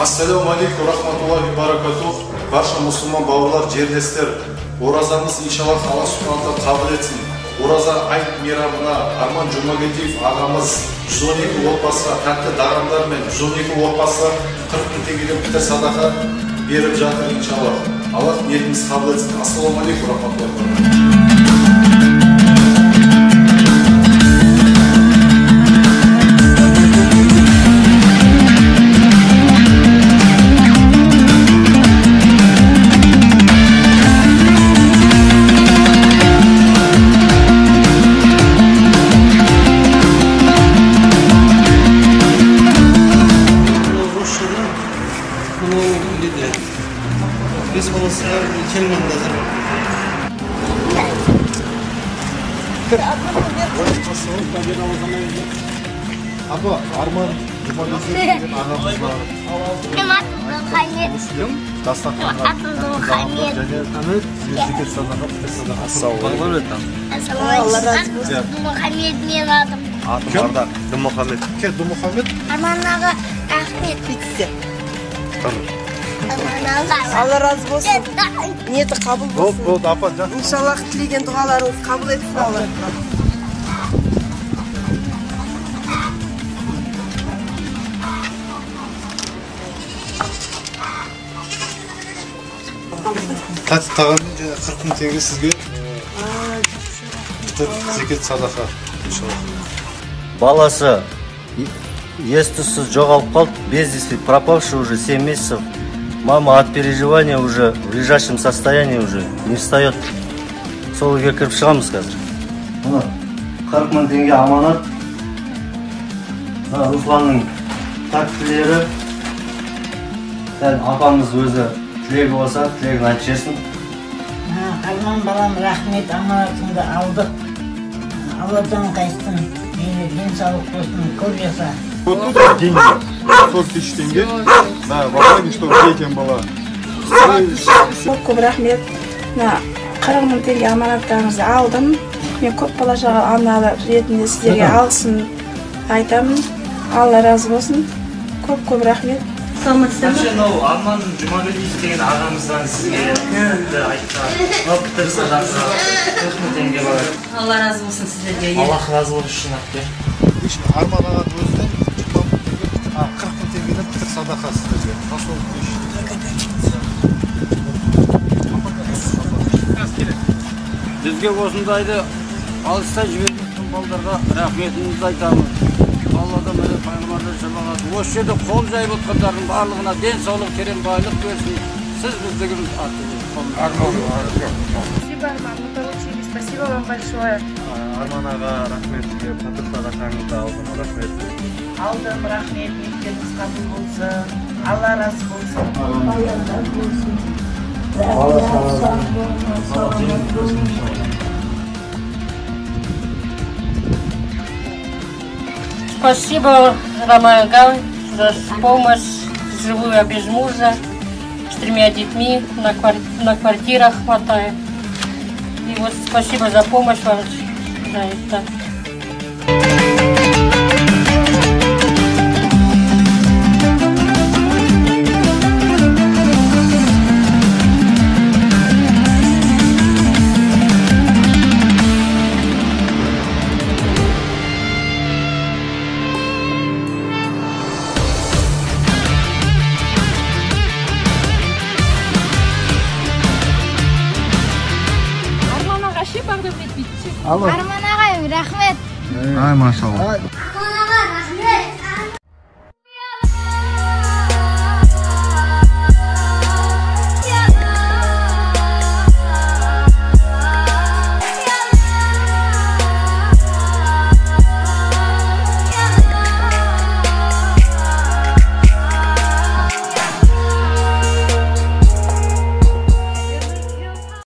Ассалаумағалейкум рахматуллахи баракатух. Барша мұсылман бауырлар, жерлестер, оразамыз иншаллах Алла субхана тағала қабыл етсін. Ораза айт мейрамына Арман Жұмагелдиев ағамыз 112 отбасыға тәтті тағамдар мен 112 отбасыға 40 мың теңгеден пітір садақа беріп жатыр иншаллах. Аллах ниетімізді қабыл етсін. Ассалаумағалейкум рахматуллахи. Бес баласы келмеді қазір. Апа, Арман Жұмагелдиев деген ағамыз бар. Дастарханға және зекет садақа, пітір садақа. Алла разы болсын. Дұмұхамед мен атым. Атым Ардақ. Дұмұхамед. Кем Дұмұхамед? Арман аға рахмет. Алла разы болсын. Ниеті қабыл болсын. Болды, апа, иншаллах тілеген дұғаларыңыз қабыл етсін Алла. Тәтті тағаммен және 40 мың теңге сізге пітір зекет садақа иншаллах. Баласы ес-түссіз жоғалып қалды, без вести пропавший уже 7 месяцев. Мама от переживания уже в лежачем состоянии уже не встает. Сол үйге кіріп шығамыз қазір. Мына 40 мың теңге аманат. Мына Русланның тәттілері. Дәл апамыз өзі тілегі болса, тілегін айтып жіберсін. Арман балам, рахмет, аманатыңды алдық. Алладан қайтсын, мені денсаулық болсын, көп жаса. Вот тут деньги, 40 тысяч тенге, да, во благе, чтобы детям было. Көп рахмет. Мына 40 мың теңге аманаттарыңызды алдым. Мен көп бала шаға аналар ретінде сіздерге алғысын айтамын. Алла разы болсын. Көп-көп рахмет. Вообще, мынау Арман Жұмагелдиев деген ағамыздан сізге тәтті айтқан, мынау пітір садақасы 40 мың теңге бар. Алла разы болсын сіздерге. Аллах разылығы үшін әпке. Арман ағаның өзінен 40 мың теңгеден пітір садақа сіздерге. Бізге осындайды алыста жіберіп жатқан балдарға рахметімізді айтамыз. Алладан міне пайғамбардан шапағат. Осы жерде қол жайып отқандардың барлығына денсаулық, терең байлық берсін. Сіз біздігіміз артық. Спасибо, Арман, мы получили. Спасибо вам большое. Арман аға, рахмет сізге. Пітір садақаңызды алдым, рахмет. Алдым, рахмет, ниеттеріңіз қабыл болсын. Алла разы болсын. Алла разы болсын. Алла разы болсын. Спасибо, Роман Гал, за помощь. Живу я без мужа, с 3 детьми, на квартирах хватает. И вот спасибо за помощь вам за это. Арман ағай, рахмет. Ай, машалла.